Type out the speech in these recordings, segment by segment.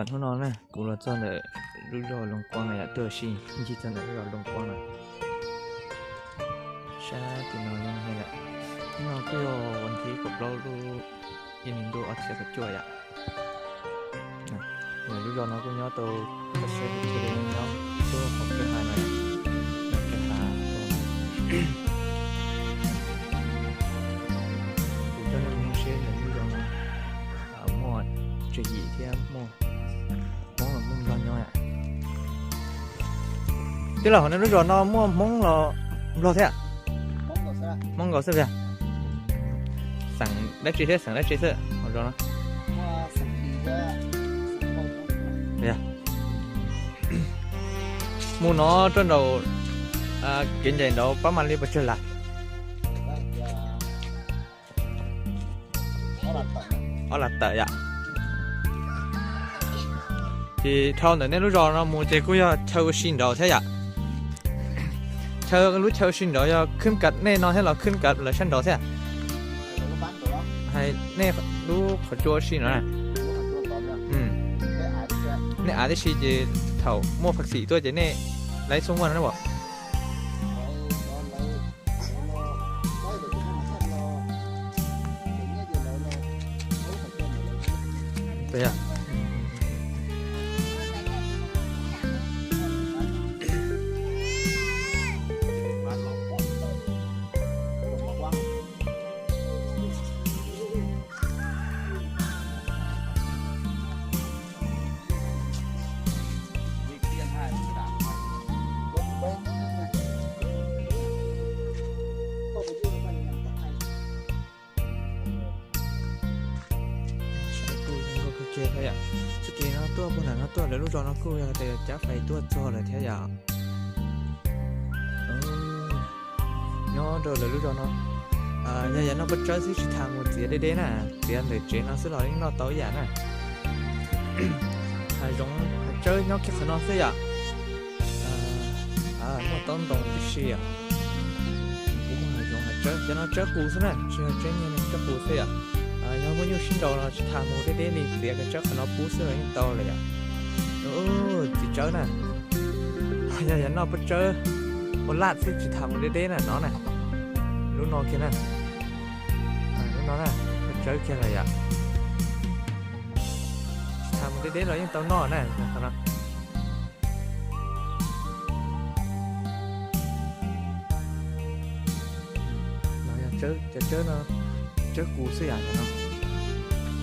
Hnub no na kuv los txog ntawm lub zos Loos Kuab no yom, tuaj ua si ncig txog ntawm lub zos Loos Kuab no. Sab tim no yog lawm. Hnub no kuj yog vas thib kaum plaub lub ib hlis ntuj ob txhiab kaum cuaj yom. Lub zos no kuj nyob tau toj siab tiag tiag li, nyob puag hauv kwj ha no, kwj ha. Kuv coj nej mus seb ntawm lub zos no muaj tswv yim thiab muaj Hmoob los muaj Nplog nyob. Tij laug, hauv nej lub zos no muaj Hmoob los Nplog thiab? Hmoob nkaus xwb tiag. Xeem dab tsi thiab xeem dab tsi xwb hauv zos no? Mus no rau nraum kev ncaim nraud pab mam li pes tsawg las? Ob las tawm yom. Ces dhau ntawm nej lub zos no mus ces kuj yog chaw ua si nraud thiab yom. Chaw, lub chaw ua si nraud yog khwb kav nej no thiab los khwb kav lawv sab nraud thiab? Hais nej lub qhov tsua ua si no na. Nej av tib si ces thaum muaj phaj xim tuaj ces nej laib xub muaj no na. Kuj zoo nkauj kawg kiag thiab yom. Txoj kev no tuaj puag nram no tuaj lawv lub zos no kuj yog tias cav fais tuaj txog lawm thiab yom. Nyob rau lawv lub zos no, yog yav noj paj tsawb xwb tsis tas mus txiav deb deb na, txiav ntawm tsev no xwb los yeej noj tau ib yam na. Hav zoov hav tsawb nyob kiag qhov no xwb yom. Muaj taub ntoo tib si yom. Kuv muaj hav zoov hav tsawb, cov no tsawb qus xwb na, tsis yog tsawb nyiag, tsawb qus xwb yom. Yog muaj nyuj sib nraus los tsis tas mus deb deb li, txiav kiag tsawb qhov no pub xwb los yeej tau lawm yom. Txiv tsawb na, yog yav noj paj tsawb ua laj xwb tsis tas mus deb deb na no na. Lub no kiag na, lub no na, paj tsawb kiag lawm yom. Tsis tas mus deb deb los yeej tau noj na. Cov tsawb no, tsawb qus xwb yom no.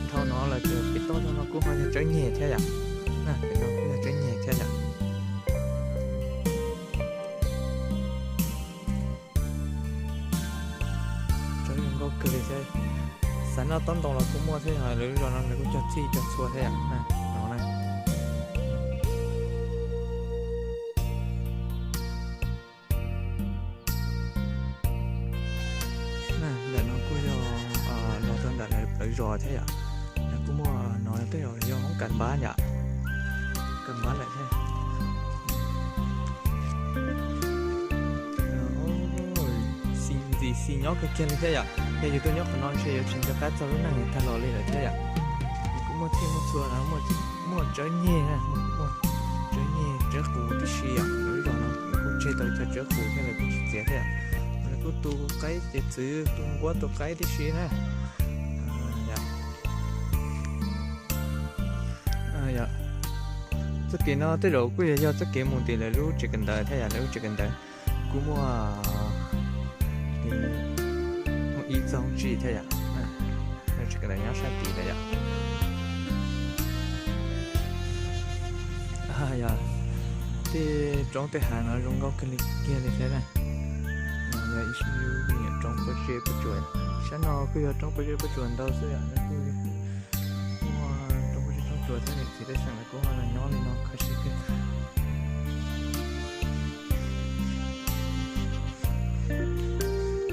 Dhau no lawm ces pem toj no kuj ho yog tsawb nyeg thiab yom. Pem no kuj yog tsawb nyeg thiab yom. Tsawb zoo nkauj kawg li thiab. Xav noj taub ntoo los kuj muaj thiab, lawv lub zos no lawv kuj cog txhij cog txhua thiab yom no na. Ntawm no kuj yog los rau ntawm lawv plawv zos thiab yom. Kuj muaj no tej zaum yog hoob kas npab yom. Kas npab lawm thiab. Xis ntxim xis nyob kawg kiag li thiab yom. Yog yus tuaj nyob qhov no ntshe yuav tsis nco qab txog lub neej tag los li lawm thiab yom. Kuj muaj txhij muaj txhua no, muaj tsawb nyeg, muaj tsawb nyeg tsawb qus tib si yom. Lub zos no kuj tseg tau cov tsawb qus thiab lawv kuj tsis txiav thiab. Lawv kuj tu qaib ces txwv tu nquab tu qaib tib si na. Txoj kev no tej zaum kuj yog, yog txoj kev mus tim lawv lub tsev kawm ntawv thiab yom, lawv lub tsev kawm ntawv kuj muaj ib txog tsis thiab yom. Lawv tsev kawm ntawv nyob sab tid lawm yom. Yog tej roob tej hav no zoo nkauj kawg li kiag li thiab na. Yog ib lub me nyuam roob pob zeb pob tsuas, sab no kuj yog roob pob zeb pob tsuas ntau xwb yom. Muaj roob pob zeb roob tsuas thiab, niam txiv pej xeem lawv kuj ho los nyob li no kho siab kawg.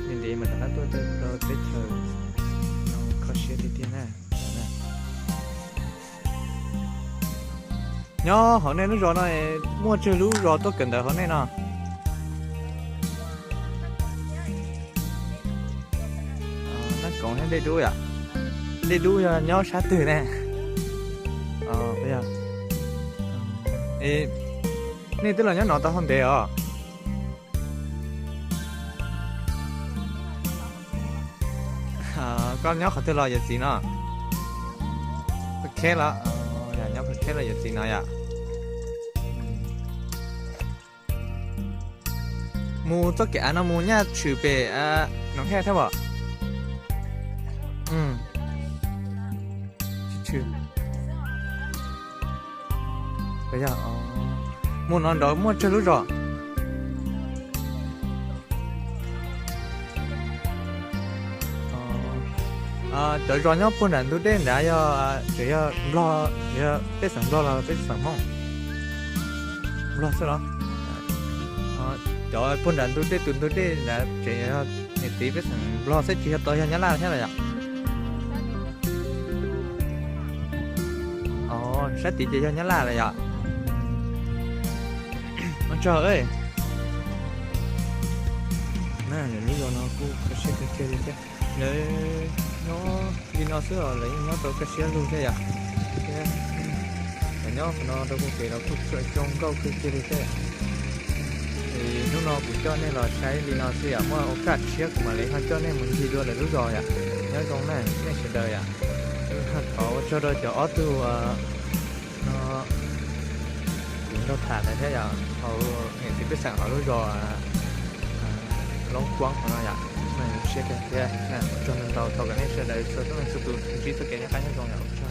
Ntev ntev mas rov qab tuaj rau teb chaws no kho siab tiag tiag na. Nyob hauv nej lub zos no muaj tsawg lub zos tuaj kawm ntawv hauv nej no? Nab Koom thiab Dej Dub yom. Dej Dub yog nyob sab twg ne? Yog Nej twb los nyob no tau hau ntev os? Koj nyob qhov twg los yawm txiv no? Phuket los, nyob Phuket los yawm txiv no yom. Mus txoj kev av no mus nyaj tshwm pem Noom Hej thiab as? Mus no nrad muaj tsawg lub zos? Cov zos nyob puag nram ntug dej nrad yog tseem yog Nplog, yog pej xeem Nplog los pej xeem Hmoob? Nplog xwb los? Cov puag nram ntug dej, tus ntug dej nrad tseem yog niam txiv pej xeem Nplog xwb, tsis yog tau yog Nyab Laj thiab los yom? Sab tid ces yog Nyab Laj lawm yom? Ua tsaug. Lub zos no kuj kaj siab kawg kiag li thiab. Lawv nyob li no xwb los lawv yeej nyob tau kaj siab lug thiab yom. Thiab cov nyob qhov no rau puag pem los kuj tsuam zoo nkauj kawg kiag li thiab. Es hnub no kuv coj nej los saib li no xwb yom, muaj ua kaj tshiab kuv mam li ho coj nej mus ncig dua lawv lub zos yom. Nyob zoo na nej sawv daws yom. Thov ua tsaug rau cov ob tug no kuv nrog tham ntawd thiab yom, hauv niam txiv pej xeem hauv lub zos Loob Kuab qhov no yom. Siab kawg thiab, ua tsaug ntau ntau, thov kom nej sawv daws txhua tus txhua tus ntsib txoj kev noj qab nyob zoo yom.